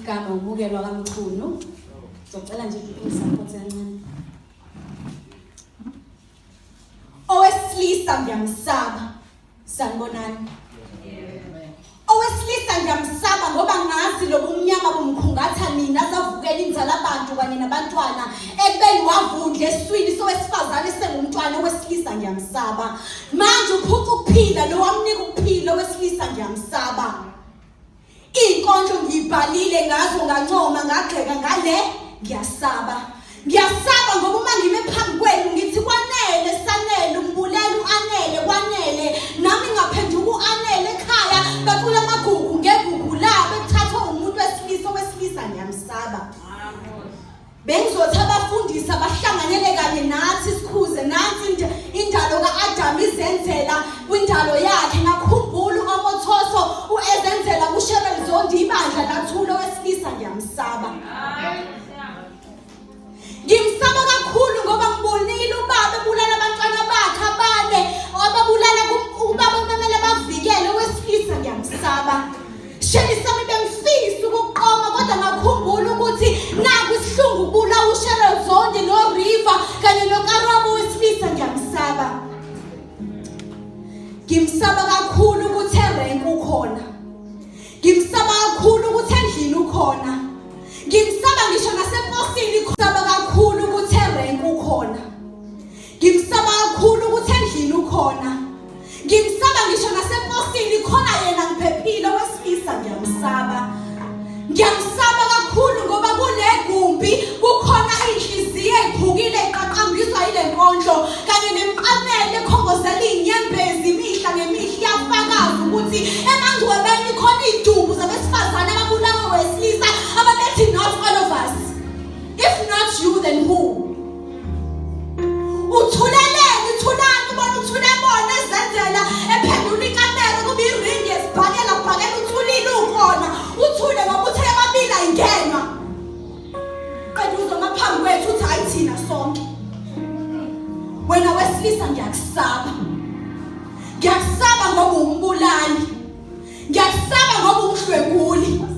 Igama uMukelwa kaMchunu. Ngizocela nje ungi-support kancane. Owesilisa ngiyamsaba. Sanibonani. Owesilisa ngiyamsaba ngoba ngazi lobumnyama bumkhungatha nina zavukela inzala abantu kanye nabantwana ekubeni wavundla eswini sowesifazane sengumntwana owesilisa ngiyamsaba manje uphuca ukuphila lo wamnika ukuphila owesilisa ngiyamsaba Iy'nkondlo ngiyibhalile ngazo ngancoma ngagxeka ngale ngiyasaba. Ngiyasaba ngoba uma ngime phambi kwenu ngithi kwanele sanele umbulela u-anele kwanele nami ngaphenduka u-anele ekhaya bacula amagugu ngegugu labo ekuthathwe umuntu wesilisa owesilisa ngiyamsaba. Bengizothi abafundisi abahlanganyele kanye nathi sikhuze nansi indalo ka-Adamu izenzela kwindalo yakhe ngakhumbula u-Omothoso uezenzela kuSheryl Zondi ibandla lathula owesilisa ngiyamsaba. Ngimsaba kakhulu ngoba ngibonile ubaba ebulala abantwana bakhe abane ababulala ubaba kumele bavikele owesilisa ngiyamsaba. Sheli sami bengifisa ukuqoma kodwa ngakhumbula ukuthi naku isihlungu kubula uSheryl Zondi noRiver kanye noKarabo wesilisa ngiyamsaba. Ngimsaba kakhulu ukuthi erenk ukhona. Ngimsaba kakhulu ukuthi endlini ukhona. Ngimsaba ngisho naseposini saba kakhulu ukuthi erenk ukhona. Ngimsaba kakhulu ukuthi endlini ukhona. Ngimsaba ngisho naseposini khona yena ngiphephile owesilisa ngiyamsaba. Ngiyamsaba kakhulu ngoba kulegumbi kukhona inhliziyo ephukile iqaqambiswa ile nkondlo kanye nemiqamelo ekhongozela izinyembezi imihla ngemihla iyafakaza ukuthi emangcwebeni khona izidubu zabesifazane ababulawa wesilisa ababethi not all of us. If not you then who? Uthuleleni thulani ubona uthule bona ezenzela ephendula ikamera kuba iringi yesibhakela bhakela uthulile ukhona uthule ngoba uthe yababili ayingenwa qeda uzoma phambi kwethu uthi hayi thina sonke wena wesilisa ngiyakusaba ngiyakusaba ngoba umbulali ngiyakusaba ngoba umdlwenguli.